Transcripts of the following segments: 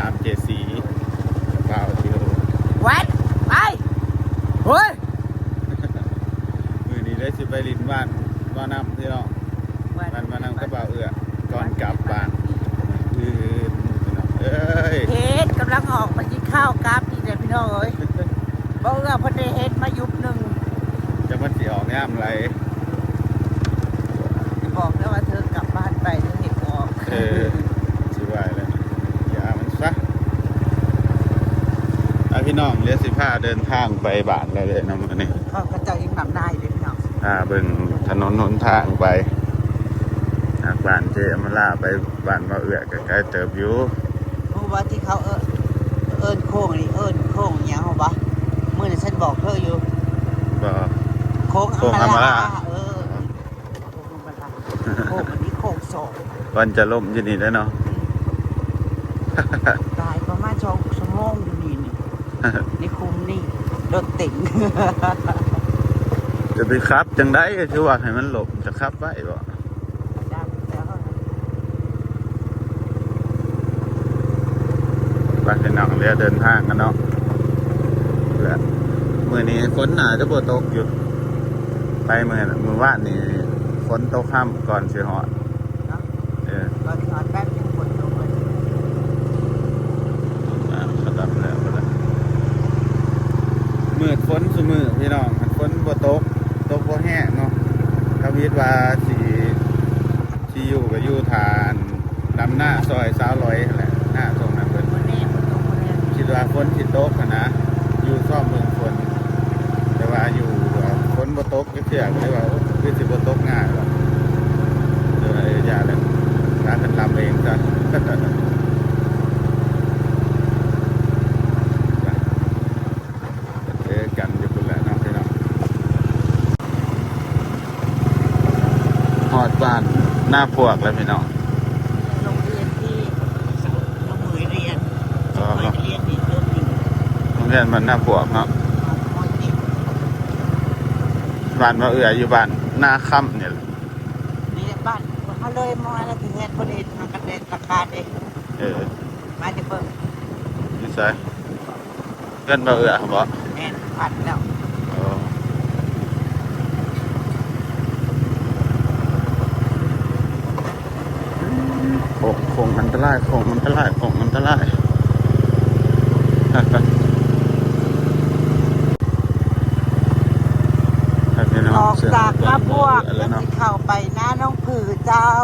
ຕາມເຈສີ ບ່າວຊິໂອ ແວັດ ໄປ ເຮີ້ຍ ມື້ນີ້ເລີຍຊິໄປຫຼິ້ນບ້ານບໍ່ນ້ຳ ພີ່ນ້ອງ ບ້ານບໍ່ນ້ຳກັບບ່າວເອື້ອ ກ່ອນກັບບ້ານ ຄື ພີ່ນ້ອງເອີຍ ເຮັດ ກຳລັງອອກໄປກິນຂ້າວກັບນີ້ແຫຼະ ພີ່ນ້ອງເອີຍ ບ່າວເອື້ອເພິ່ນໄດ້ເຮັດມາຢຸບໜຶ່ງ ຈັກມັນຊິອອກຍາມໃດ ບອກແລ້ວວ່າເທີກັບບ້ານໄປເທີເຮັດບໍ່ອອກ ເອີ ຊິວ່າແລ້ວ ຢ່າມັນຊະ ອ່ະ ພີ່ນ້ອງ ດຽວຊິພາເດີນທາງໄປບ້ານແລ້ວເດີເນາະມື້ນີ້ ເຂົາເຈົ້າຍັງດຳນາຢູ່ເດີພີ່ນ້ອງ ພາເບິ່ງຖະໜົນຫົນທາງໄປ ຈາກບ້ານເຈອຳມາລາໄປບ້ານບ່າວເອື້ອ ກໍໄກເຕີບຢູ່ ຮູ້ບໍ່ທີ່ເຂົາເອີ້ນ ເອີ້ນໂຄ້ງນີ້ ເອີ້ນໂຄ້ງຫຍັງຮູ້ບໍ່? ມື້ນັ້ນສັນບອກເທີຢູ່ ບໍ່ ໂຄ້ງ ໂຄ້ງອຳມາລາ ອຳມາລາ ເອີ ໂຄ້ງອຳມາລາ ໂຄ້ງອັນນີ້ໂຄ້ງສອງ ມັນຈະລົ້ມຢູ່ນີ້ແຫຼະເນາະ ຕາຍປະມານສອງຊົ່ວໂມງຢູ່ນີ້ ໃນຄຸ້ມນີ້ ລົດເຕັມ ຈະໄປຂັບຈັ່ງໃດ ຄືວ່າໃຫ້ມັນລົ້ມ ຈະຂັບໄວບໍ່? ໄປພີ່ນ້ອງ ເດີນທາງກັນເນາະ ແລະ ມື້ນີ້ຝົນໜ້າຈະບໍ່ຕົກຢູ່ ໄປມື້ ມື້ວານນີ້ຝົນຕົກຄ່ຳກ່ອນຊິຮອດ ເອີ ກ່ອນຊິຮອດແປັບໜຶ່ງຝົນຕົກເລີຍ ອ່າ ຂະດັບແລ້ວ ມືດຝົນຊຸມື້ພີ່ນ້ອງ ຄັນຝົນບໍ່ຕົກ ຕົກບໍ່ແຮງເນາະ ທຳອິດວ່າຊິ ຊິຢູ່ກໍຢູ່ຖ້າ ດຳນາຊ່ອຍສາວລອຍຫັ້ນແຫຼະ ນາຊ່ວງນັ້ນເພິ່ນ ບໍ່ແນ່ ບໍ່ຕົກບໍ່ແນ່ ຄິດວ່າຝົນຊິຕົກຫັ້ນນະ ຢູ່ຊອມເບິ່ງຝົນ ແຕ່ວ່າຢູ່ ຝົນບໍ່ຕົກຈັກເທື່ອ ກໍເລີຍວ່າ ໂອ້ ຄືຊິບໍ່ຕົກງ່າຍດອກ ເລີຍວ່າ ເອີ ຢ່າແຫຼະ ພາກັນດຳເອງຊະ ເຈີກັນຢູ່ພຸ້ນແຫຼະເນາະພີ່ນ້ອງ ຮອດບ້ານນາພວກແລ້ວພີ່ນ້ອງ ໂຮງຮຽນທີ່ນ້ອງເໝີຍຮຽນ ອໍ ຂ້ອຍຮຽນນີ້ຈົບນີ້ ໂຮງຮຽນບ້ານນາພວກເນາະ ບ້ານບ່າວເອື້ອຢູ່ບ້ານນາຄຳນີ້ແຫຼະ ນີ້ແຫຼະບ້ານ ເຮົາເລີຍມາແລ້ວ ເຮືອນບໍ່ໄດ້ ມັນກໍໄດ້ລາຄາເດ້ ເອີ ມາຈະເບິ່ງ ຢູ່ໃສ? ເຮືອນບ່າວເອື້ອບໍ? ແມ່ນ ພັດແລ້ວ ເອີ ໂຄ້ງ ໂຄ້ງອັນຕະລາຍ ໂຄ້ງອັນຕະລາຍ ໂຄ້ງອັນຕະລາຍ ອອກຈາກນາພວກ ແລ້ວຊິເຂົ້າໄປນາໜອງຜືເຈົ້າ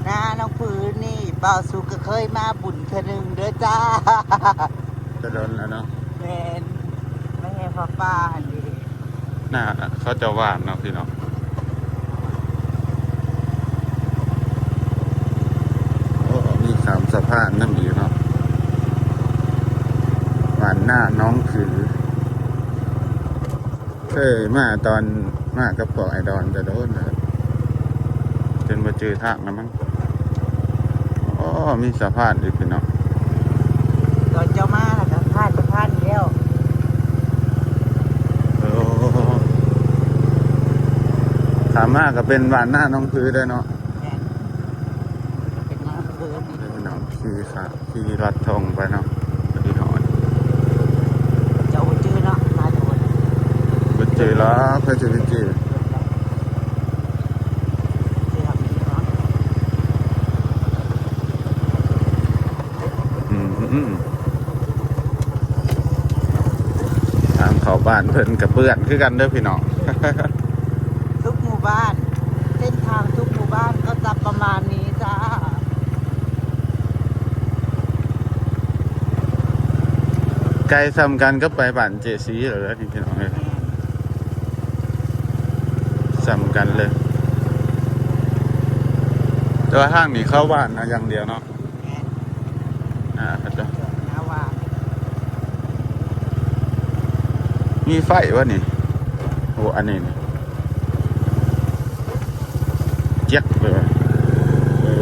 ນາໜອງຜືນີ້ ບ່າວສຸກກໍເຄີຍມາບຸນເທື່ອໜຶ່ງເດີຈ້າ ແຕ່ດົນແລ້ວເນາະ ແມ່ນ ມາແຫ່ຜ້າປ່າຫັ້ນເດ ນາເຂົາເຈົ້າຫວ່ານເນາະພີ່ນ້ອງ ໂອ້ ມີຂ້າມສະພານນຳອີກເນາະ ບ້ານນາໜອງຜື ເຄີຍມາຕອນມາກັບພວກອ້າຍດອນແຕ່ໂດນແລ້ວ ຈົນບໍ່ຈື່ທາງແລ້ວມັງ ໂອ້ ມີສະພານອີກພີ່ນ້ອງ ຕອນເຈົ້າມາແລ້ວກໍຜ່ານສະພານນີ້ແລ້ວ ໂອ້ ຂ້າມມາກໍເປັນບ້ານນາໜອງຜືເດ້ເນາະ ແມ່ນ ກໍເປັນນາອຳເພີນີ້ ເປັນນາ ຂີ່ຂ້າມ ຂີ່ລັດທົ່ງໄປເນາະ ກໍຊິຮອດ ເຈົ້າບໍ່ຈື່ເນາະ ມາໂດນ ບໍ່ຈື່ລະ ໃຜຊິໄປຈື່ ອືມ ທາງເຂົ້າບ້ານເພິ່ນກໍເປື້ອນຄືກັນເດີພີ່ນ້ອງ ທຸກໝູ່ບ້ານ ເສັ້ນທາງທຸກໝູ່ບ້ານກໍຈະປະມານນີ້ຈ້າ. ໄກສ່ຳກັນກັບໄປບ້ານເຈສີແລ້ວເດີພີ່ນ້ອງເອີຍ ສ່ຳກັນເລີຍ ແຕ່ວ່າທາງນີ້ເຂົ້າບ້ານນະຢ່າງດຽວເນາະ ແມ່ນ ອ່າ ເຂົາເຈົ້າ ໜ້າວ່າ ມີໄຟວະນີ້ ໂອ້ ອັນນີ້ນີ້ ຈັກເລີຍວ່າ ເອີ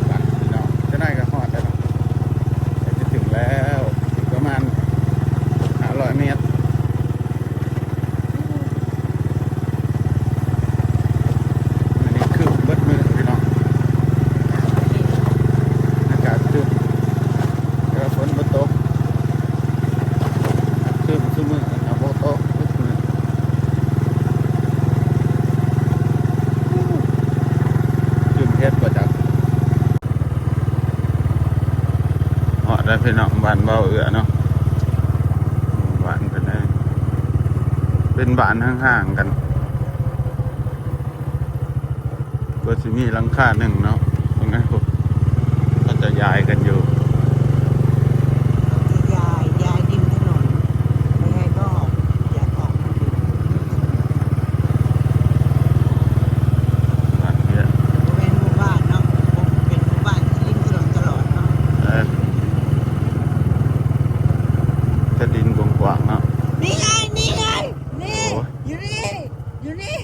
ໄປພີ່ນ້ອງ ຈັກໜ້ອຍກໍຮອດແລ້ວເນາະ ໃກ້ຈະເຖິງແລ້ວ ອີກປະມານຫ້າຮ້ອຍແມັດ. ມື້ນີ້ຄຶ້ມເບິດມື້ພີ່ນ້ອງ ຮອດແລ້ວພີ່ນ້ອງ ບ້ານເບົາເອື້ອເນາະ ບ້ານເພິ່ນເດ້ ເປັນບ້ານຫ່າງໆກັນ ກໍຊິມີຫຼັງຄາໜຶ່ງເນາະ ເບິ່ງໃຫ້ພວກເຂົາເຈົ້າຍ້າຍກັນຢູ່ ເຂົາຈະຍ້າຍ ຍ້າຍດິນຖະໜົນ ບໍ່ໃຫ້ກໍອອກ ຢາກອອກ ບ້ານເຮືອນ ບໍ່ແມ່ນໝູ່ບ້ານເນາະ ເປັນໝູ່ບ້ານທີ່ລິມຖະໜົນຕະຫຼອດເນາະ ເອີ ແຕ່ດິນກວ້າງໆເນາະ ນີ້ໄງ ນີ້ໄງ ນີ້ ໂອ້ຍ ຢູ່ນີ້ ຢູ່ນີ້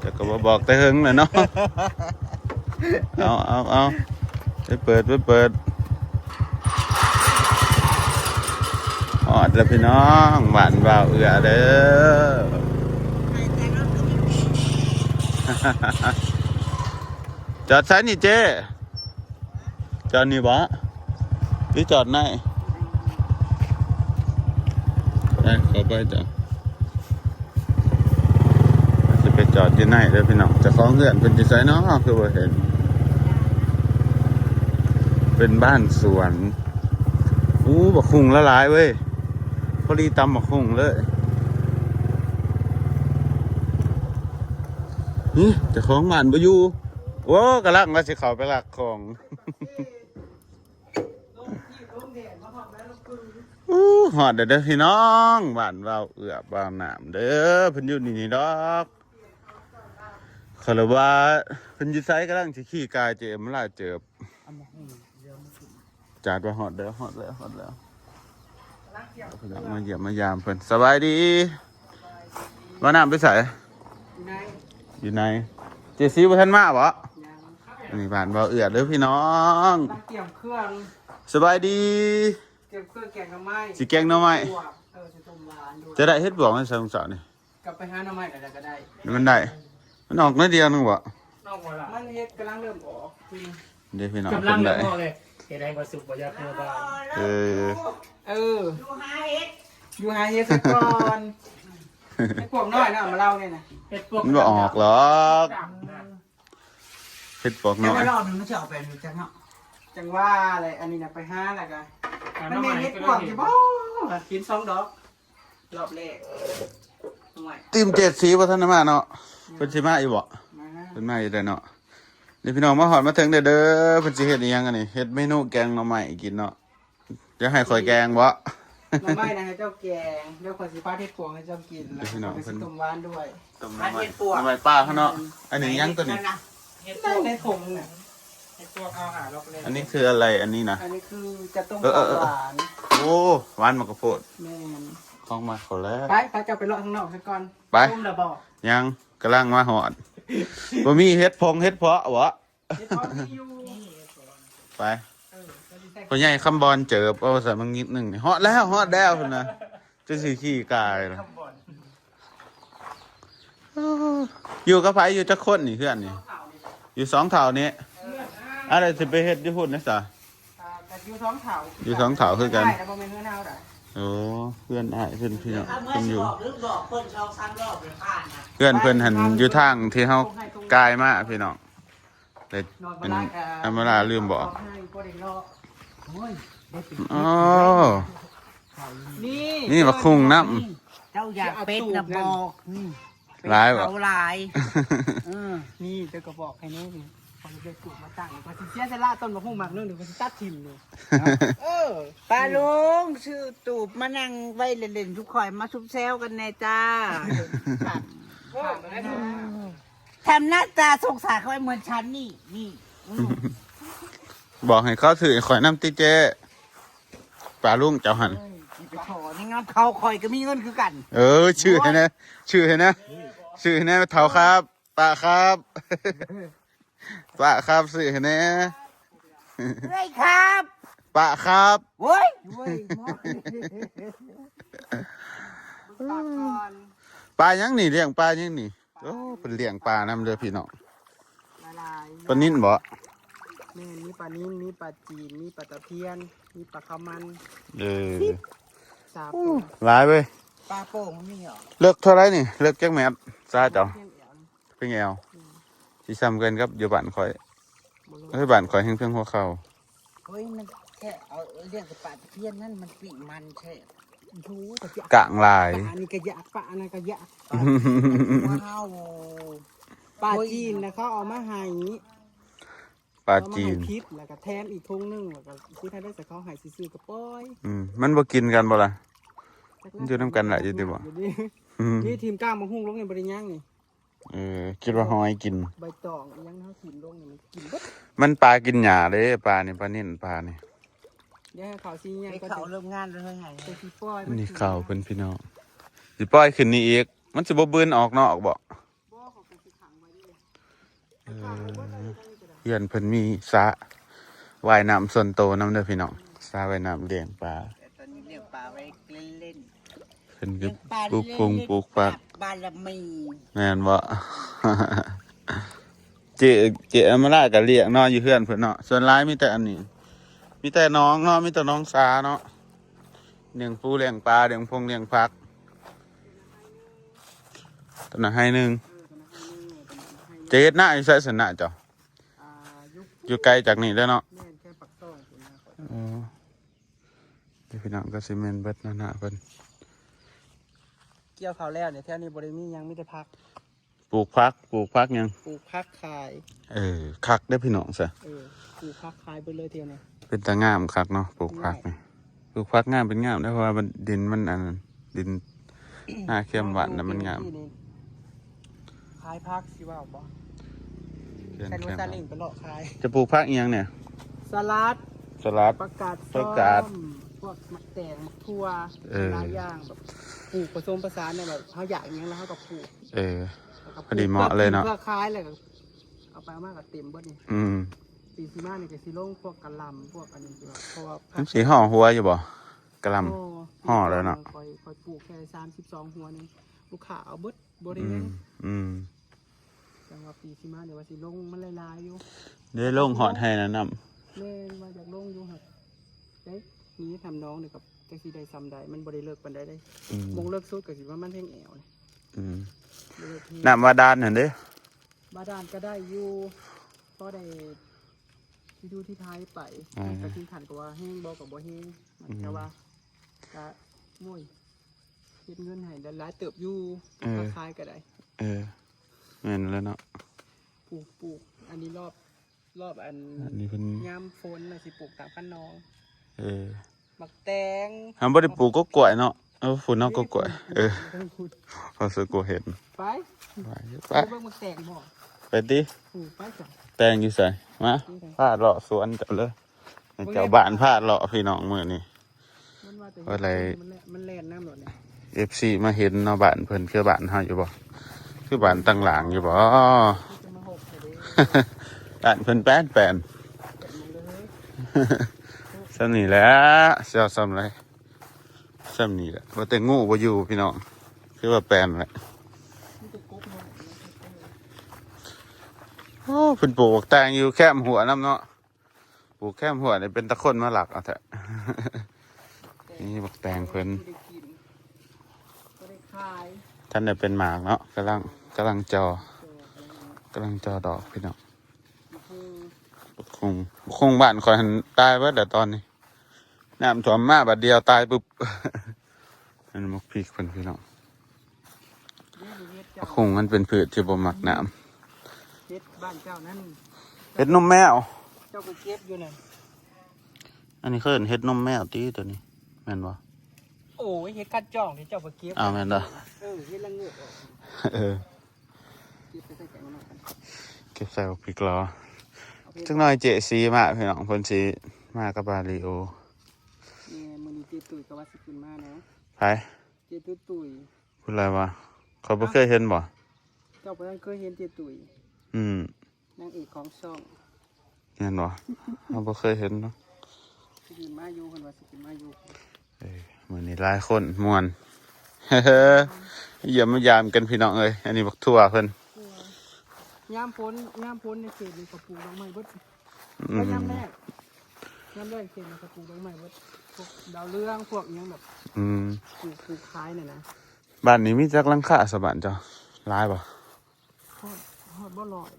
ແຕ່ກໍບໍ່ບອກແຕ່ເຫິງແລ້ວເນາະ ເອົາ ເອົາ ເອົາ ໄປເປີດ ໄປເປີດ ຮອດແລ້ວພີ່ນ້ອງ ບ້ານບ່າວເອື້ອເດີ ຈອດໃສນີ້ເຈ້? ຈອດນີ້ບໍ? ຫຼືຈອດໃນ? ໄປ ເຂົ້າໄປຈ້ະ ຊິໄປຈອດຢູ່ໃນເດີພີ່ນ້ອງ ເຈົ້າຂອງເຮືອນເພິ່ນຢູ່ໃສເນາະ ຄືບໍ່ເຫັນ ເປັນບ້ານສວນ ອູ້ ບັກຫຸ່ງລະຫຼາຍເວີຍ ພໍດີຕຳບັກຫຸ່ງເລີຍ ນີ້ ເຈົ້າຂອງບ້ານບໍ່ຢູ່ ໂອ້ ກຳລັງວ່າຊິເຂົ້າໄປລັກຂອງ. ອູ້ ຮອດແລ້ວເດີພີ່ນ້ອງ ບ້ານບ່າວເອື້ອ ບ່າວນ້ຳເດີ ເພິ່ນຢູ່ນີ້ນີ້ດອກ ເຂົາລະວ່າເພິ່ນຢູ່ໃສ ກຳລັງຊິຂີ່ກ່າຍເຈມລາເຈີບ ຈັດວ່າຮອດແລ້ວ ຮອດແລ້ວ ຮອດແລ້ວ ມາຢ້ຽມມາຢາມເພິ່ນ ສະບາຍດີ ບ່າວນ້ຳໄປໃສ? ຢູ່ໃນ ຢູ່ໃນ ເຈຊີບໍ່ທັນມາບໍ? ຍັງ ອັນນີ້ບ້ານບ່າວເອື້ອເດີພີ່ນ້ອງ ກຳລັງກຽມເຄື່ອງ ສະບາຍດີ ກຽມເຄື່ອງແກງໜໍ່ໄມ້ ຊິແກງໜໍ່ໄມ້ ເອີ ຊິຕົ້ມຫວານດ້ວຍ ຈະໄດ້ເຫັດບວກໃນສອງສາວນີ້ ກໍໄປຫາໜໍ່ໄມ້ແລ້ວກໍໄດ້ ມັນໄດ້ ມັນອອກໜ້ອຍດຽວໜຶ່ງບໍ? ອອກບໍ່ລະ? ມັນເຫັດກຳລັງເລີ່ມອອກ ເດ້ພີ່ນ້ອງ ກຳລັງເລີ່ມອອກເລີຍ ເຮັດໃຫ້ບໍ່ສຸກບໍ່ຢາກເມືອບ້ານ ເອີ ເອີ ຢູ່ຫາເຫັດ ຢູ່ຫາເຫັດຊະກ່ອນ ເຫັດປວກນ້ອຍເນາະ ມາເລົ່ານີ້ນະ ເຫັດປວກ ມັນບໍ່ອອກຫຼອກ ເຫັດປວກນ້ອຍ ແຕ່ວ່າລອບໜຶ່ງມັນຊິອອກແບບນີ້ຈັກເນາະ ຈັ່ງວ່າແຫຼະ ອັນນີ້ນະໄປຫາແລ້ວກະ ມັນແມ່ນເຫັດປວກຢູ່ບໍ່ ກິນສອງດອກ ລອບແລກ ໂອ້ຍ ທີມເຈດສີບໍ່ທັນໄດ້ມາເນາະ ເພິ່ນຊິມາອີກບໍ່? ມາ ເພິ່ນມາຢູ່ໄດ໋ເນາະ ນີ້ພີ່ນ້ອງມາຮອດມາເຖິງແລ້ວເດີ ເພິ່ນຊິເຮັດອີ່ຫຍັງອັນນີ້ ເຮັດເມນູແກງໜໍ່ໄມ້ກິນເນາະ ຢາກໃຫ້ຂ້ອຍແກງບໍ່? ໜໍ່ໄມ້ນະໃຫ້ເຈົ້າແກງ ດຽວຂ້ອຍຊິປາດເຫັດປວກໃຫ້ເຈົ້າກິນ ແລ້ວຂ້ອຍຊິຕົ້ມຫວານດ້ວຍ ຕົ້ມໜໍ່ໄມ້ ໜໍ່ໄມ້ປ່າເຮົາເນາະ ອັນນີ້ຫຍັງຕົວນີ້? ໃນຖົງນະ ເຫັດປວກເຮົາຫາລອບແລກ ອັນນີ້ຄືອະໄລ ອັນນີ້ນະ? ອັນນີ້ຄືຈະຕົ້ມ ເອີ ເອີ ເອີ ຫວານ ໂອ້ ຫວານໝາກກະໂພດ ແມ່ນ ຂອງມັກເຂົາແລ້ວ ໄປ ພາເຈົ້າໄປເລາະທາງນອກຊະກ່ອນ ໄປ ຕົ້ມແລ້ວບໍ່? ຍັງ ກຳລັງມາຮອດ ບໍ່ມີເຫັດຜົງເຫັດເຜາະບໍ? ເຮັດພໍມີຢູ່ ໄປ ເອີ ກໍຊິໃສ່ ພໍ່ໃຫຍ່ຄຳບອນເຈີບ ເອົາໃສ່ມານິດໜຶ່ງນີ້ ຮອດແລ້ວ ຮອດແລ້ວພຸ້ນນະ ຈະຊິຂີ່ກາຍລະ ຄຳບອນ ຢູ່ກັບໃຜ ຢູ່ຈັກຄົນນີ້ ເຮືອນນີ້ ຢູ່ສອງເຖົ້ານີ້ ເອີ ອັນໃດຊິໄປເຮັດຢູ່ພຸ້ນນະສະ ອ່າ ກໍຢູ່ສອງເຖົ້າ ຢູ່ສອງເຖົ້າຄືກັນ ແຕ່ບໍ່ແມ່ນເຮືອນເຮົາດອກ ໂອ້ ເຮືອນອ້າຍເພິ່ນ ພີ່ນ້ອງ ເພິ່ນຢູ່ ເຮືອນເພິ່ນຫັ້ນຢູ່ທາງທີ່ເຮົາກາຍມາ ພີ່ນ້ອງ ແຕ່ອັນອຳມາລາລືມບອກ ໂອ້ ນີ້ ນີ້ບັກຫຸ່ງນຳ ເຈົ້າຢາກເປັດນະບອກ ນີ້ ຫຼາຍບໍ່? ເຂົາຫຼາຍ ເອີ ນີ້ເຈົ້າກໍບອກໃຫ້ແດ່ນີ້ ຂ້ອຍເລີຍປູກມາຕັ້ງ ຂ້ອຍຊິເສຍສະຫຼະຕົ້ນບັກຫຸ່ງໝາກໜຶ່ງ ດຽວຂ້ອຍຊິຕັດຖິ້ມນີ້ ເອີ ປ້າລຸງ ຊື້ຕູບມານັ່ງໄວ້ເລ່ນໆ ຊຸມຂ້ອຍມາຊຸມແຊວກັນແດ່ຈ້າ ທຳໜ້າຕາສົງສານຂ້ອຍເໝືອນສັນນີ້ ນີ້ ອືມ ບອກໃຫ້ເຂົາຊື້ໃຫ້ຂ້ອຍນຳຕິເຈ້ ປ້າລຸງເຈົ້າຫັ້ນ ເອີ ຊິໄປຂໍຫຍັງນຳເຂົາ ຂ້ອຍກໍມີເງິນຄືກັນ ເອີ ຊື້ໃຫ້ແດ່ ຊື້ໃຫ້ແດ່ ຊື້ໃຫ້ແດ່ ເຖົ້າຄັບ ປ້າຄັບ ປ້າຄັບ ຊື້ໃຫ້ແດ່ ເອື້ອຍຄັບ ປ້າຄັບ ໂອ້ຍ ໂອ້ຍ ປາຫຍັງນີ້ ລ້ຽງປາຫຍັງນີ້? ໂອ້ ເພິ່ນລ້ຽງປານຳເດີພີ່ນ້ອງ ຫຼາຍໆ ປານິນບໍ? ແມ່ນ ມີປານິນ ມີປາຈີນ ມີປາຕະພຽນ ມີປາຄາວມັນ ເອີ ສິບ ສາມ ໂອ້ ໂຕ ຫຼາຍເວີຍ ປາໂປ່ງມີຫວະ? ເລິກເທົ່າໃດນີ້? ເລິກຈັກແມັດ ຊາເຈົ້າ? ພຽງແອວ ພຽງແອວ ອືມ ຊິສ່ຳກັນກັບຢູ່ບ້ານຂ້ອຍ ບໍ່ເລິກ ເອີ ບ້ານຂ້ອຍແຮ່ງພຽງຫົວເຂົ່າ ໂອ້ຍ ມັນ ແຄ່ເອົາລ້ຽງແຕ່ປາຕະພຽນນັ້ນ ມັນປີ້ງມັນແຊບ. ໂອ້ໂຫ ກະຢາກ ກ້າງຫຼາຍ. ປານີ້ກະຢາກ ປາອັນນັ້ນກະຢາກ. ປາ ປາຈີນນະ ເຂົາເອົາມາໃຫ້ ປາຈີນ ເອົາມາໃຫ້ທິດ ແລ້ວກະແຖມອີກຖົງໜຶ່ງ ແລ້ວກະຊິໃຫ້ໄດ້ ໃສ່ເຂົາໃຫ້ຊື່ໆ ກະປ່ອຍ. ອືມ ມັນບໍ່ກິນກັນບໍ່ລະ? ມັນຢູ່ນຳກັນຫຼາຍຢູ່ຕິບໍ່? ນີ້ ອືມ ນີ້ຖິ້ມກ້າງໝາກຫຸ່ງລົງນີ້ ບໍ່ໄດ້ຫຍັງນີ້. ເອີ ຄິດວ່າຫອຍກິນ ໃບຕອງອີ່ຫຍັງເຮົາຖິ້ມລົງນີ້ ມັນກິນເບິດ. ມັນປາກິນຫຍ້າເດ້ ປານີ້ ປານິນ ປານີ້. ດຽວໃຫ້ເຂົາຊິຫຍັງ ໃຫ້ເຂົາເລີ່ມງານແລ້ວ ໃຫ້ ໃຫ້ ຊິປ່ອຍມັນ ນີ້ເຂົ້າເພິ່ນພີ່ນ້ອງ ຊິປ່ອຍຂຶ້ນນີ້ອີກ. ມັນຊິບໍ່ບືນອອກນອກບໍ່? ບໍ່ ເຂົາກະຊິຂັງໄວ້ນີ້ແຫຼະ. ເອີ ເຮືອນເພິ່ນມີສະວ່າຍນ້ຳສ່ວນໂຕນຳເດີພີ່ນ້ອງ ສະວ່າຍນ້ຳລ້ຽງປາ. ແຕ່ຕອນນີ້ລ້ຽງປາໄວ້ເລ່ນໆ ເພິ່ນກະປູກຜົງປູກຜັກ ບາລະມີ ແມ່ນບໍ່? ເຈ ເຈອຳມາລາກະລ້ຽງເນາະ ຢູ່ເຮືອນເພິ່ນເນາະ. ສ່ວນຫຼາຍມີແຕ່ອັນນີ້ ມີແຕ່ໜອງເນາະ ມີແຕ່ໜອງສາເນາະ ລ້ຽງປູລ້ຽງປາ ລ້ຽງຜົງລ້ຽງຜັກ. ຕົວນັ້ນໄຮ່ໜຶ່ງ. ເຈເຮັດນາຢູ່ໃສຊັ້ນນະເຈົ້າ? ອ່າ ຢູ່ ຢູ່ໄກຈາກນີ້ເດີເນາະ. ແມ່ນ ແຄ່ປາກຊ່ອງພຸ້ນນະ. ເອີ ເດີພີ່ນ້ອງ ກະຊິແມ່ນເບິດນະ ນາເພິ່ນ. ກ່ຽວເຂົ້າແລ້ວນີ້ ແຖວນີ້ບໍ່ໄດ້ມີຫຍັງ ມີແຕ່ຜັກ. ປູກຜັກ ປູກຜັກຫຍັງ? ປູກຜັກຂາຍ. ເອີ ຄັກເດ້ພີ່ນ້ອງຊະ. ເອີ ປູກຜັກຂາຍເບິດເລີຍແຖວນີ້. ເປັນຕາງາມຄັກເນາະ ປູກຜັກນີ້. ປູກຜັກງາມເປັນງາມເດ້ ເພາະວ່າມັນ ດິນມັນອັນນັ້ນ ດິນນາຄຽມບ້ານນະ ມັນງາມ. ຂາຍຜັກຊິເວົ້າບໍ່? ແມ່ນ ແມ່ນ ແມ່ນ ຊາເລັງໄປເລາະຂາຍ. ຈະປູກຜັກອີ່ຫຍັງແດ່? ສະຫຼັດ ສະຫຼັດ ຜັກກາດ ຜັກກາດ ຊອມ ພວກໝາກແຕງ ໝາກຖົ່ວ ເອີ ຫຼາຍຢ່າງ ແບບປູກປະສົມປະສານ ແບບເຮົາຢາກຫຍັງແລ້ວເຮົາກະປູກ. ເອີ ພໍດີເໝາະເລີຍເນາະ ເພື່ອຂາຍ ແລ້ວກະເອົາໄປເອົາມາກະເຕັມເບິດນີ້. ອືມ ປີຊິມານີ້ກະຊິລົງພວກກະຫຼ່ຳ ພວກອັນນີ້ ເພາະວ່າມັນຊິຫໍ່ຫົວຢູ່ບໍ່? ກະຫຼ່ຳ ຫໍ່ແລ້ວເນາະ. ຂ້ອຍ ຂ້ອຍປູກແຄ່ສາມສິບສອງຫົວໜຶ່ງ ລູກຄ້າເອົາເບິດ ບໍ່ໄດ້ແບ່ງ. ອືມ ອືມ ຈັ່ງວ່າປີຊິມານີ້ວ່າຊິລົງມັນຫຼາຍໆຢູ່. ໄດ້ລົງຮອດໄຮ່ນະນ້ຳ. ແມ່ນວ່າຢາກລົງຢູ່ຫັ້ນເດ້ ນີ້ທຳນອງນີ້ກະຈັກຊິໄດ້ຊ່ຳໃດ ມັນບໍ່ໄດ້ເລິກປານໃດເດ້. ອືມ ໝ່ອງເລິກສຸດກະຊິປະມານແຮງແອວນີ້. ອືມ ບໍ່ເລິກແຮງ. ນ້ຳບາດານຫັ້ນເດ້? ບາດານກະໄດ້ຢູ່ ພໍໄດ້ ທີ່ດູທີ່ໄທໄປ. ອືມ ກະເຖິງຂັ້ນກະວ່າແຮງບໍ່ກະບໍ່ແຮງ. ອືມ ແຕ່ວ່າກະ ໂອ້ຍ ເຮັດເງິນໃຫ້ໄດ້ຫຼາຍເຕີບຢູ່. ເອີ ຂາຍກະໄດ້. ເອີ ແມ່ນແລ້ວເນາະ. ປູກ ປູກ ອັນນີ້ລອບ ລອບອັນ ອັນນີ້ເພິ່ນ ຍາມຝົນລະຊິປູກຕາມຄັນນອງ. ເອີ ໝາກແຕງ ເຮົາບໍ່ໄດ້ປູກກົກກ້ວຍເນາະ. ເອີ ຝຸ່ນເນາະ ກົກກ້ວຍ. ເອີ ເຮົາສະກົວເຫັນ. ໄປ ໄປ ໄປ ໄປເບິ່ງໝາກແຕງບໍ່? ໄປຕິ. ອືມ ໄປຊະ. ແຕງຢູ່ໃສ? ມາ ພາເລາະສວນເຈົ້າເລີຍ. ເຈົ້າບ້ານພາເລາະພີ່ນ້ອງມື້ນີ້. ມັນວ່າແຕ່ ວ່າໄລ ມັນແລ່ນ ມັນແລ່ນນຳໂລດນີ້. ເອັຟຊີ ມາເຫັນເນາະ ບ້ານເພິ່ນຄືບ້ານເຮົາຢູ່ບໍ່? ຄືບ້ານຕັ້ງຫຼາງຢູ່ບໍ່? ບ້ານເພິ່ນແປນໆ. ສ່ຳນີ້ແຫຼະ ຊິເອົາສ່ຳໃດ ສ່ຳນີ້ແຫຼະ. ວ່າແຕ່ງູບໍ່ຢູ່ພີ່ນ້ອງ ຄືວ່າແປນແຫຼະ. ໂອ້ ເພິ່ນປູກບັກແຕງຢູ່ແຄມຮົ້ວນຳເນາະ. ປູກແຄມຮົ້ວນີ້ເປັນຕາຄົນມາລັກເອົາແທ້. ນີ້ບັກແຕງເພິ່ນ ບໍ່ໄດ້ກິນ ບໍ່ໄດ້ຂາຍ. ທັນໄດ້ເປັນໝາກເນາະ ກຳລັງ ກຳລັງຈໍ່ ກຳລັງຈໍ່ດອກພີ່ນ້ອງ. ບັກຫຸ່ງ ບັກຫຸ່ງບ້ານຂ້ອຍຫັ້ນຕາຍເບິດແລ້ວຕອນນີ້ ນ້ຳຖ້ວມມາບາດດຽວຕາຍປຶບ. ອັນໝາກພິກເພິ່ນພີ່ນ້ອງ. ບັກຫຸ່ງມັນເປັນພືດທີ່ບໍ່ມັກນ້ຳ. ເຫັດບ້ານເຈົ້ານັ້ນ ເຫັດນົມແມວ ເຈົ້າກະເກັບຢູ່ນັ້ນ. ອັນນີ້ເອີ້ນເຫັດນົມແມວຕິ ໂຕນີ້ແມ່ນບໍ່? ໂອ້ຍ ເຫັດຄັນຈອງທີ່ເຈົ້າໄປເກັບ. ອ້າວ ແມ່ນບໍ່? ເອີ ເຫັດລະໂງກອອກ. ເອີ ເກັບໄປໃສ່ແກງໜໍ່ໄມ້. ເກັບໃສ່ບັກພິກລໍ. ຈັກໜ້ອຍເຈຊີມາພີ່ນ້ອງ ເພິ່ນຊິມາກັບມາລິໂອ. ແມ່ນ ມື້ນີ້ເຈຕຸ້ຍກະວ່າຊິຂຶ້ນມານະ. ໃຜ? ເຈຕຸ້ຍ. ຜູ້ໃດວະ? ຂ້ອຍບໍ່ເຄີຍເຫັນບໍ່? ເຈົ້າບໍ່ທັນເຄີຍເຫັນເຈຕຸ້ຍ? ອືມ ນາງເອກຂອງຊ່ອງ. ແມ່ນບໍ່? ເຮົາບໍ່ເຄີຍເຫັນເນາະ. ຊິຂຶ້ນມາຢູ່ ເພິ່ນວ່າຊິຂຶ້ນມາຢູ່. ເອີ ມື້ນີ້ຫຼາຍຄົນມ່ວນ ຢ້ຽມມາຢາມກັນພີ່ນ້ອງເອີຍ. ອັນນີ້ບັກຖົ່ວເພິ່ນ. ຍາມຝົນ ຍາມຝົນໃນເຂດນີ້ກະປູກດອກໄມ້ເບິດ. ອືມ ແລ້ວຍາມແລ້ງ ຍາມແລ້ງເຂດນີ້ກະປູກດອກໄມ້ເບິດ ພວກດາວເຮືອງ ພວກອີ່ຫຍັງແບບ. ອືມ ປູກ ປູກຂາຍນີ້ນະ. ບ້ານນີ້ມີຈັກຫຼັງຄາຊະບ້ານເຈົ້າ? ຫຼາຍບໍ່? ຮອດ ຮອດບໍ່ຮ້ອຍ?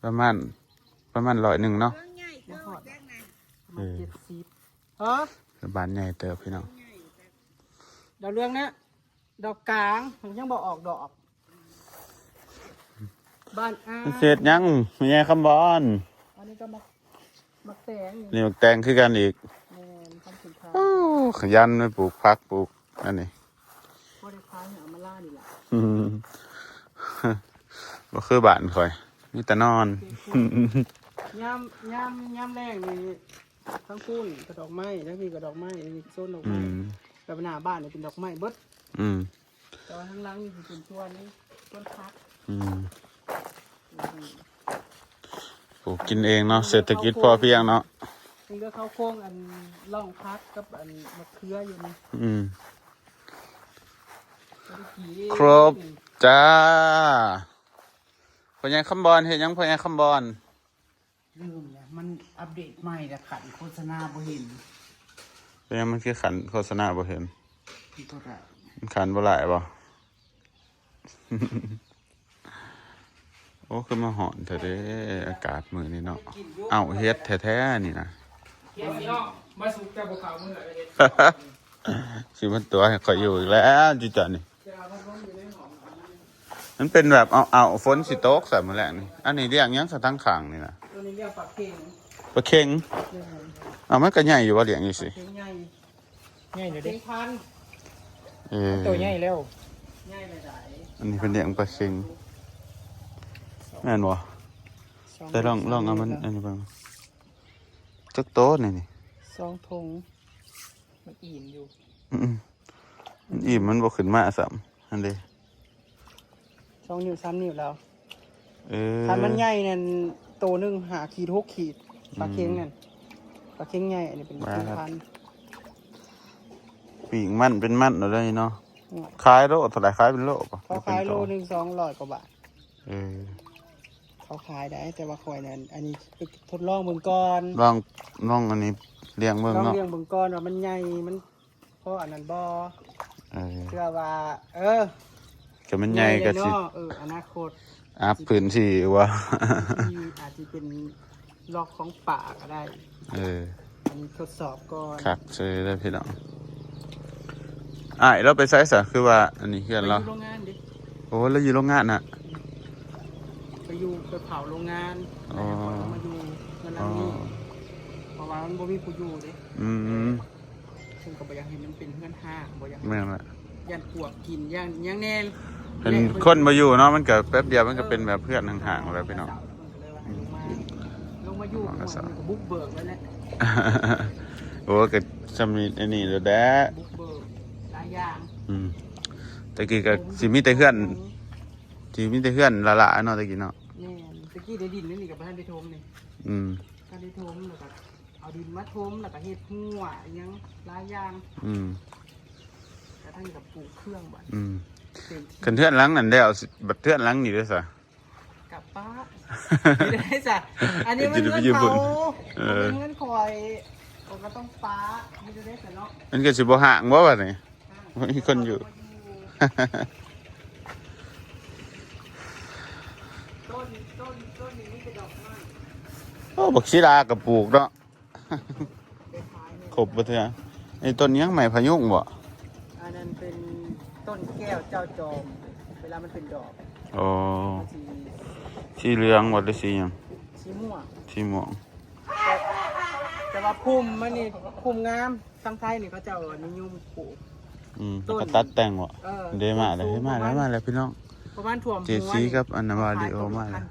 ປະມານ ປະມານຮ້ອຍໜຶ່ງເນາະ. ບໍ່ຮອດດອກ ປະມານ ເອີ ເຈັດສິບ. ຮະ ບານໃຫຍ່ເຕີບພີ່ນ້ອງ. ດາວເຮືອງນະ ດອກກາງ ມັນຍັງບໍ່ອອກດອກ. ບານອາ ມັນເສດຫຍັງ ແມ່ໃຫຍ່ຄຳບອນ? ອັນນີ້ກໍໝາກ ໝາກແຕງນີ້ ນີ້ໝາກແຕງຄືກັນອີກ. ແມ່ນ ຄຳສິນຄ້າ. ໂອ້ ຂະຫຍັນໄປປູກຜັກ ປູກອັນນີ້. ບໍ່ໄດ້ຂາຍ ເອົາມາລ່ານີ້ລະ. ອືມ ບໍ່ຄືບ້ານຂ້ອຍ ມີແຕ່ນອນ. ຍາມ ຍາມ ຍາມແລງນີ້ ທັງພຸ້ນກະດອກໄມ້ ທັງພີ້ກະດອກໄມ້ ນີ້ໂຊນດອກໄມ້. ອືມ ແບບໜ້າບ້ານນີ້ເປັນດອກໄມ້ເບິດ. ອືມ ແຕ່ວ່າທາງຫຼັງນີ້ຊິເປັນສວນ ສວນຜັກ. ອືມ ອືມ ປູກກິນເອງເນາະ ເສດຖະກິດພໍພຽງເນາະ. ຍັງເຫຼືອເຂົ້າໂຄງອັນລ່ອງຜັກກັບອັນມະເຂືອຢູ່ນີ້. ອືມ ຄົບຈ້າ. ພໍ່ໃຫຍ່ຄຳບອນ ເຮັດຫຍັງພໍ່ໃຫຍ່ຄຳບອນ? ລືມແລ້ວ ມັນອັບເດດໃໝ່ແລ້ວ ຂັນໂຄສະນາບໍ່ເຫັນ. ເປັນຫຍັງມັນຄືຂັນໂຄສະນາບໍ່ເຫັນ? ມັນຂັນບໍ່ຫຼາຍບໍ່? ໂອ້ ຄືມາຮ້ອນແທ້ເດ້ ອາກາດມື້ນີ້ເນາະ. ເອົ້າ ເຮັດແທ້ໆນີ້ນະ. ມາສຸກເຈົ້າບໍ່ເຂົ້າມື້ລະເຮັດ. ຊິມາຕົວະໃຫ້ຂ້ອຍຢູ່ອີກແລ້ວ ຈຸເຈົ້ານີ້. ມັນເປັນແບບເອົາໆ ຝົນຊິຕົກໃສ່ມື້ແລງນີ້. ອັນນີ້ລ້ຽງຫຍັງຊະ ທາງຂ້າງນີ້ນະ? ໂຕນີ້ລ້ຽງປາເຄັງ. ປາເຄັງ? ແມ່ນ. ເອົ້າ ມັນກໍໃຫຍ່ຢູ່ບໍ່ ລ້ຽງຈັ່ງຊີ້? ປາເຄັງໃຫຍ່ ໃຫຍ່ແລ້ວເດ້. ເອີ ໂຕໃຫຍ່ແລ້ວ ໃຫຍ່ແລ້ວໄດ໋. ອັນນີ້ເພິ່ນລ້ຽງປາເຄັງ ແມ່ນບໍ່? ແຕ່ລອງ ລອງເອົາມັນອັນນີ້ເບິ່ງ ຈັກໂຕນີ້ນີ້? ສອງຖົງ ມັນອີ່ມຢູ່. ອືມ ມັນອີ່ມ ມັນບໍ່ຂຶ້ນມາຊ້ຳ ຫັ້ນເດ້. ສອງນິ້ວ ສາມນິ້ວແລ້ວ. ເອີ ຄັນມັນໃຫຍ່ນັ້ນ ໂຕໜຶ່ງຫ້າຂີດ ຫົກຂີດ ປາເຄັງນັ້ນ. ອືມ ປາເຄັງໃຫຍ່ ອັນນີ້ເປັນປາເຄັງພັນ. ປີກມັນເປັນມັນເອົາເລີຍເນາະ. ໂອ້ຍ ຂາຍໂລເທົ່າໃດ? ຂາຍເປັນໂລບໍ່? ເຂົາຂາຍໂລໜຶ່ງສອງຮ້ອຍກວ່າບາດ. ເອີ ເຂົາຂາຍໄດ້ ແຕ່ວ່າຂ້ອຍນັ້ນ ອັນນີ້ໄປທົດລອງເບິ່ງກ່ອນ ລອງ ລອງອັນນີ້ລ້ຽງເບິ່ງເນາະ ລອງລ້ຽງເບິ່ງກ່ອນວ່າມັນໃຫຍ່ ມັນພໍອັນນັ້ນບໍ່. ເອີ ເພື່ອວ່າ ເອີ ຄັນມັນໃຫຍ່ກໍຊິ ເອີ ອະນາຄົດ ອັບພື້ນທີ່ວ່າ ອາດຊິເປັນ ລັອກຂອງປ່າກໍໄດ້. ເອີ ອັນນີ້ທົດສອບກ່ອນ. ຄັກເຊີຍເດີພີ່ນ້ອງ. ອ້າຍລາວໄປໃສຊະ? ຄືວ່າອັນນີ້ເຮືອນລາວ ໄປຢູ່ໂຮງງານເດ້. ໂອ້ ລາວຢູ່ໂຮງງານນະ. ໄປຢູ່ ໄປເຜົາໂຮງງານ. ອໍ ແລ້ວຂ້ອຍກໍມາຢູ່ເຮືອນຫຼັງນີ້. ອໍ ເພາະວ່າມັນບໍ່ມີຜູ້ຢູ່ເດ້. ອືມ ເພິ່ນກໍບໍ່ຢາກໃຫ້ມັນເປັນເຮືອນຮ້າງ ບໍ່ຢາກ ແມ່ນລະ ຢ້ານປວກກິນ ຢ້ານຫຍັງແດ່. ເຫັນຄົນບໍ່ຢູ່ເນາະ ມັນກໍແປັບດຽວ ມັນກໍເປັນແບບເຮືອນຮ້າງໆແລ້ວພີ່ນ້ອງ. ເພິ່ນກໍເລີຍວ່າໃຫ້ລົງມາ ອືມ ລົງມາຢູ່ ມັນກໍບຸກເບີກແລ້ວແຫຼະ. ໂອ້ ກໍຊ່ຳນີ້ ອັນນີ້ແຫຼະ ບຸກເບີກຫຼາຍຢ່າງ. ອືມ ແຕ່ກີ້ກໍຊິມີແຕ່ເຮືອນ ຊິມີແຕ່ເຮືອນຫຼ້າໆເນາະ ແຕ່ກີ້ເນາະ. ແມ່ນ ແຕ່ກີ້ໄດ້ດິນນີ້ກໍບໍ່ທັນໄດ້ຖົມນີ້. ອືມ ບໍ່ທັນໄດ້ຖົມ ແລ້ວກໍ ເອົາດິນມາຖົມ ແລ້ວກໍເຮັດຮົ້ວອີ່ຫຍັງຫຼາຍຢ່າງ. ອືມ ກະທັງກັບປູກເຄື່ອງບາດ. ອືມ ຄັນເຮືອນຫຼັງນັ້ນແລ້ວ ບັດເຮືອນຫຼັງນີ້ເດ້ຊະ? ກັບປ້າ ຢູ່ໄດ້ຊະ. ອັນນີ້ມັນເຮືອນເຂົາ ເອີ ບໍ່ແມ່ນເຮືອນຂ້ອຍ ຂ້ອຍກໍຕ້ອງປ້າ ຢູ່ໄດ້ຊະເນາະ. ມັນກໍຊິບໍ່ຮ້າງບໍ່ບາດນີ້? ບໍ່ມີຄົນຢູ່. ໂອ້ ບັກສີດາກໍປູກເນາະ. ຄົບບໍ່ເທື່ອ. ໄອ້ຕົ້ນຫຍັງ ໄມ້ພະຍຸງບໍ່? ອັນນັ້ນເປັນຕົ້ນແກ້ວເຈົ້າຈອມ ເວລາມັນເປັນດອກ. ອໍ ມັນຊິ ສີເຫຼືອງບໍ່ ຫຼືສີຫຍັງ? ສີມ່ວງ. ສີມ່ວງ. ແຕ່ ແຕ່ວ່າພຸ່ມມັນນີ້ພຸ່ມງາມ. ທາງໄທນີ້ເຂົາເຈົ້ານິຍົມປູກ. ອືມ ແລ້ວກໍຕັດແຕ່ງບໍ່? ເອີ ເດ້ ມາແລ້ວ ເອີ ມາແລ້ວ ມາແລ້ວພີ່ນ້ອງ. ປະມານຖ້ວມຫົວ ເຈສີກັບອັນນາວາລິໂອມາແລ້ວ.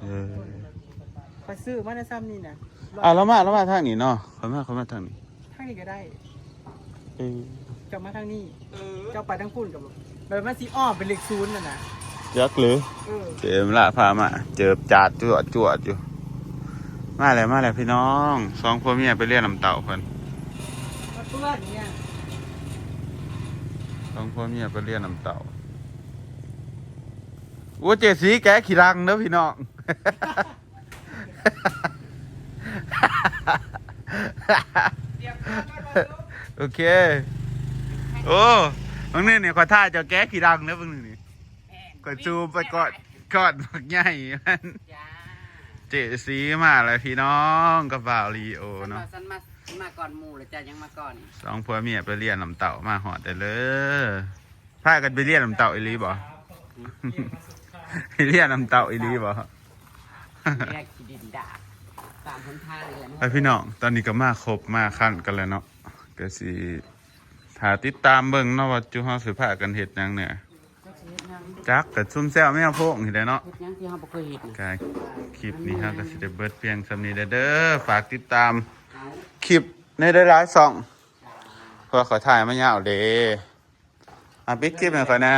ເອີ ຂ້ອຍຊື້ມາໄດ້ຊ່ຳນີ້ນະ. ອ້າວ ລາວມາ ລາວມາທາງນີ້ເນາະ. ຂ້ອຍມາ ຂ້ອຍມາທາງນີ້. ທາງນີ້ກໍໄດ້. ເອີ ເຈົ້າມາທາງນີ້. ເອີ ເຈົ້າໄປທາງພຸ້ນກໍ ແບບມັນຊິອ້ອມເປັນເລກສູນນັ້ນນະ. ຈັກຫຼື. ເອີ ເຈມລະພາມາ ເຈີບຈາດຈວດໆຢູ່. ມາແລ້ວ ມາແລ້ວພີ່ນ້ອງ. ສອງຜົວເມຍໄປລຽນນຳເຕົ້າເພິ່ນ. ມາເປື້ອນຫຍັງ? ສອງຜົວເມຍໄປລຽນນຳເຕົ້າ. ໂອ້ ເຈສີແກະຂີ້ລັງເດີພີ່ນ້ອງ. ໂອເຄ. ໂອ້ ບາງມື້ນີ້ຂ້ອຍຖ້າເຈົ້າແກະຂີ້ລັງເດີ ບາງມື້ນີ້. ແມ່ນ ຂ້ອຍຊູມໄປກ່ອນ ກ້ອນບັກໃຫຍ່ມັນ. ຈ້າ. ເຈສີມາແລ້ວພີ່ນ້ອງ ກັບບ່າວລີໂອເນາະ. ສັນມາ ສັນມາ ສັນມາກ່ອນໝູ່ແລ້ວຈ້າ ຍັງມາກ່ອນ. ສອງຜົວເມຍໄປລ້ຽງນ້ຳເຕົ້າມາຮອດແລ້ວເດີ. ພາກັນໄປລ້ຽງນ້ຳເຕົ້າອີ່ຫຼີບໍ່? ໄປລ້ຽງນ້ຳເຕົ້າອີ່ຫຼີບໍ່? ແລກຂີ້ດິນດາດຕາມຫົນທາງນີ້ແຫຼະ. ໄປພີ່ນ້ອງ ຕອນນີ້ກໍມາຄົບມາຄັນກັນແລ້ວເນາະ ກໍຊິຖ້າຕິດຕາມເບິ່ງເນາະ ວ່າຈຸເຮົາຊິພາກັນເຮັດຫຍັງແດ່. ຈັກຊິເຮັດຫຍັງ? ຈັກ ກໍຊຸມແຊວແມວໂພງນີ້ແຫຼະເນາະ. ເຮັດຫຍັງທີ່ເຮົາບໍ່ເຄີຍເຮັດນະ? ກໍຄລິບນີ້ເຮົາກໍຊິໄດ້ເບິດພຽງສ່ຳນີ້ແຫຼະເດີ. ຝາກຕິດຕາມ ເອົາ ຄລິບໃນຫຼາຍໆຊ່ອງ ເພາະວ່າຂ້ອຍຖ່າຍມາຍາວເດ້. ອ່ະ ປິດຄລິບໃຫ້ຂ້ອຍແດ່.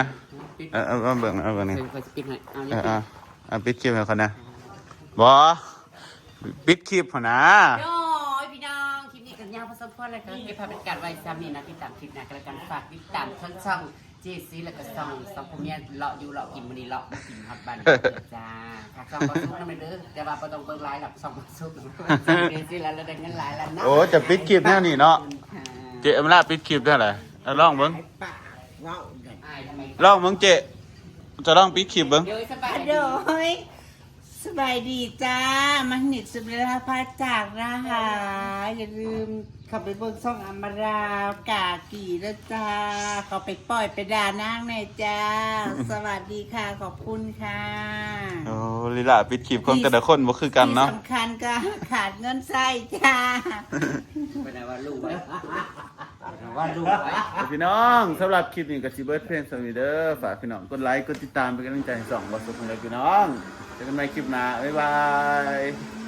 ປິດ ເອີ ເອີ ເບິ່ງ ເອີ ເບິ່ງນີ້ ຂ້ອຍຊິປິດໃຫ້. ເອົາ ເອີ ເອີ ປິດຄລິບໃຫ້ຂ້ອຍແດ່. ບໍ່ ປິດຄລິບຫັ້ນນະ. ໂອ້ຍ ພີ່ນ້ອງ ຄລິບນີ້ກໍຍາວພໍສົມຄວນແລ້ວ ກໍເກັບພາບບັນຍາກາດໄວ້ສ່ຳນີ້ນະ. ຕິດຕາມຄລິບໜ້າກໍແລ້ວກັນ. ຝາກຕິດຕາມທັງຊ່ອງເຈສີ ແລ້ວກໍຊ່ອງສອງຜົວເມຍເລາະຢູ່ເລາະກິນ. ມື້ນີ້ເລາະມາກິນຮອດບ້ານເດີຈ້າ. ຝາກຊ່ອງບ່າວສຸກນຳເດີ ແຕ່ວ່າບໍ່ຕ້ອງເບິ່ງຫຼາຍດອກ ຊ່ອງບ່າວສຸກນຳ. ເຈສີ ແລ້ວໄດ້ເງິນຫຼາຍແລ້ວເນາະ. ໂອ້ ຈະປິດຄລິບແນວນີ້ເນາະ. ເຈອຳລາດ ປິດຄລິບແນວໃດ? ເອົາ ລອງເບິ່ງ ລອງເບິ່ງເຈ ຈະລອງປິດຄລິບເບິ່ງ. ໂດຍ ສະບາຍດີ ໂດຍ ສະບາຍດີຈ້າ ມະນິດ ສຸເມລາ ພາຈາກນະຄະ. ຢ່າລືມເຂົ້າໄປເບິ່ງຊ່ອງອຳມາລາກາກີເດີຈ້າ. ເຂົ້າໄປປ່ອຍໄປດ່ານາງແດ່ຈ້າ. ສະຫວັດດີຄ່ະ ຂອບຄຸນຄ່ະ. ໂອ້ ລີລາປິດຄລິບຂອງແຕ່ລະຄົນບໍ່ຄືກັນເນາະ. ທີ່ສຳຄັນກໍຂາດເງິນໃຊ້ຈ້າ. ເປັນໄງວ່າລູກໄວ້ ວ່າລູກໄວ້. ພີ່ນ້ອງ ສຳລັບຄລິບນີ້ກໍຊິເບິດພຽງສ່ຳນີ້ເດີ. ຝາກພີ່ນ້ອງກົດໄລ ກົດຕິດຕາມເປັນກຳລັງໃຈໃຫ້ຊ່ອງບ່າວສຸກເດີພີ່ນ້ອງ. ເຈີກັນໃໝ່ຄລິບໜ້າ ບາຍບາຍ.